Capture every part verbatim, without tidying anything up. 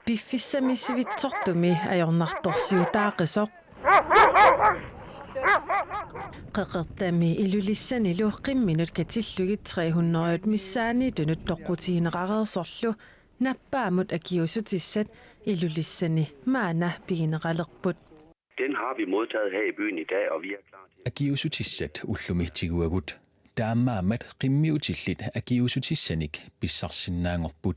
Piffissami sivitsortumi ajornartorsiutaaqisoq. Qeqertami Ilulissanilu qimminut katillugit tre hundrede missaaniittunut toqqutigineqareersorlu nappaammut akiuussutissat Ilulissani maanna pigineqalerput. Den har vi modtaget her i byen i dag, og vi er klar til at... Akiuussutissat ullumi tiguagut. Taamaammat qimmiutillit akiuussutissanik pissarsinnaanngorput.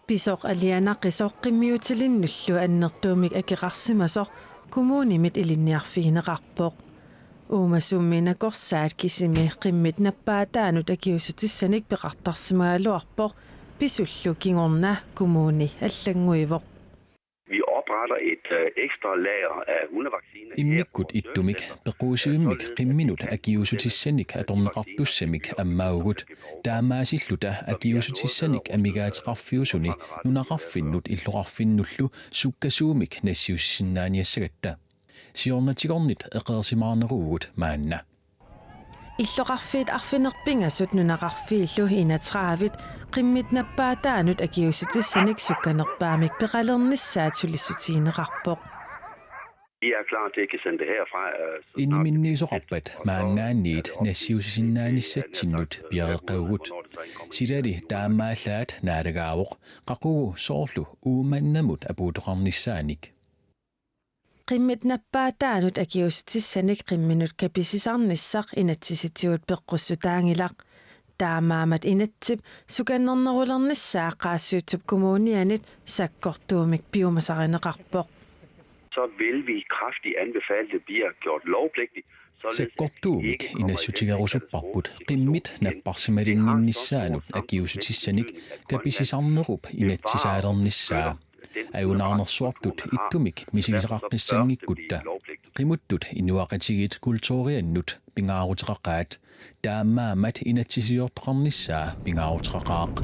Pisoq alianaqisoq qimmiutilinnullu annertuumik akeqarsimasoq kommunimit ilinniarfigineqarpoq. Uumasummi nakorsaat kisimi qimmit nappaataanut akiuussutissanik peqartarsimagaluarpoq, pisullu kingorna kommuni allannguivoq. Vi opretter et øh, ekstra lager af hundevaccineer. Immikkut ittumik pequusivimmik qimminut akiuussutissanik atorneqartussamik ammaavugut. Taamaasilluta akiuussutissanik amigaateqarfiusuni nunaqarfinnut illoqarfinnullu sukkasuumik nassiussisinnaaniassagatta. Siornatigornit eqeersimaarneruvugut maanna. Illoqarfiit arfineq-pingasut nunaqarfiillu enogtredive qimmit nappaataanut akiuussutissanik sukkanerpaamik peqalernissaat sulissutigineqarpoq. Vi er klar til at kan sende det herfra. Øh, så snart... Iniminniisoqarpat maanngaanniit nassiussisinnaanissatsinnik piareeqqavugut. Silali taamaallaat naalagaavoq, qaqugu soorlu Uummannamut apuutoqarnissaanik. Qimmit nappaataanut akiuussutissanik qimminut kapisisarnissaq inatsisitigut peqqussutaanngilaq. Taamaammat inatsisip sukannernerulernissaa Qaasuitsup Kommunianit sakkortuumik piumasarineqarpoq. Så vil vi kraftigt anbefale, at det bliver gjort lovpligtigt. Sakkortuumik inassutigerusupparput qimmit napparsimalinninnissaanut akiuussutissanik kapisisarnerup inatsisaalernissaa. Ajunaarnersuartut ittumik misigisaqaqqissanngikkutta. Qimuttut inuiaqatigiit kulturiannut pingaaruteqaqaat. Taamaammat inatsisiliortoqarnissaa pingaaruteqaqaaq.